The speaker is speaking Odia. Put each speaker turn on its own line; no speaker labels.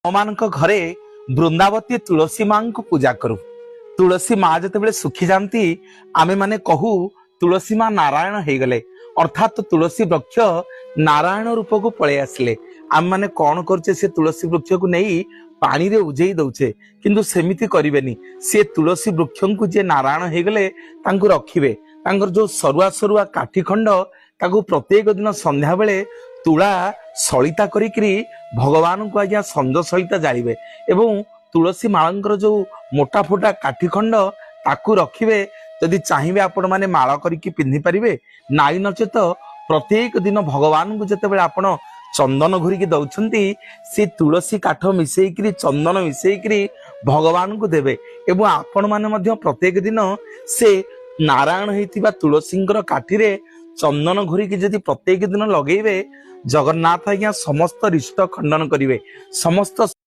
ଆମମାନଙ୍କ ଘରେ ବୃନ୍ଦାବତୀ ତୁଳସୀ ମାଙ୍କୁ ପୂଜା କରୁ। ତୁଳସୀ ମା ଯେତେବେଳେ ଶୁଖିଯାଆନ୍ତି, ଆମେମାନେ କହୁ ତୁଳସୀ ମା ନାରାୟଣ ହେଇଗଲେ, ଅର୍ଥାତ୍ ତୁଳସୀ ବୃକ୍ଷ ନାରାୟଣ ରୂପକୁ ପଳେଇ ଆସିଲେ। ଆମେମାନେ କଣ କରୁଛେ? ସେ ତୁଳସୀ ବୃକ୍ଷକୁ ନେଇ ପାଣିରେ ଉଜେଇ ଦଉଛେ। କିନ୍ତୁ ସେମିତି କରିବେନି। ସେ ତୁଳସୀ ବୃକ୍ଷଙ୍କୁ, ଯିଏ ନାରାୟଣ ହେଇଗଲେ, ତାଙ୍କୁ ରଖିବେ। ତାଙ୍କର ଯୋଉ ସରୁଆ ସରୁଆ କାଠି ଖଣ୍ଡ, ତାକୁ ପ୍ରତ୍ୟେକ ଦିନ ସନ୍ଧ୍ୟା ବେଳେ ତୁଳା ସଳିତା କରିକିରି ଭଗବାନଙ୍କୁ ଆଜ୍ଞା ସଞ୍ଜ ସଳିତା ଜାଳିବେ ଏବଂ ତୁଳସୀ ମାଳଙ୍କର ଯୋଉ ମୋଟା ଫୋଟା କାଠି ଖଣ୍ଡ, ତାକୁ ରଖିବେ। ଯଦି ଚାହିଁବେ, ଆପଣମାନେ ମାଳ କରିକି ପିନ୍ଧି ପାରିବେ, ନାଇଁ ନଚେତ ପ୍ରତ୍ୟେକ ଦିନ ଭଗବାନଙ୍କୁ ଯେତେବେଳେ ଆପଣ ଚନ୍ଦନ ଘୋରିକି ଦଉଛନ୍ତି, ସେ ତୁଳସୀ କାଠ ମିଶେଇକିରି, ଚନ୍ଦନ ମିଶେଇକିରି ଭଗବାନଙ୍କୁ ଦେବେ ଏବଂ ଆପଣମାନେ ମଧ୍ୟ ପ୍ରତ୍ୟେକ ଦିନ ସେ ନାରାୟଣ ହେଇଥିବା ତୁଳସୀଙ୍କର କାଠିରେ ଚନ୍ଦନ ଘୋରିକି ଯଦି ପ୍ରତ୍ୟେକ ଦିନ ଲଗେଇବେ, ଜଗନ୍ନାଥ ଆଜ୍ଞା ସମସ୍ତ ରିଷ୍ଟ ଖଣ୍ଡନ କରିବେ, ସମସ୍ତ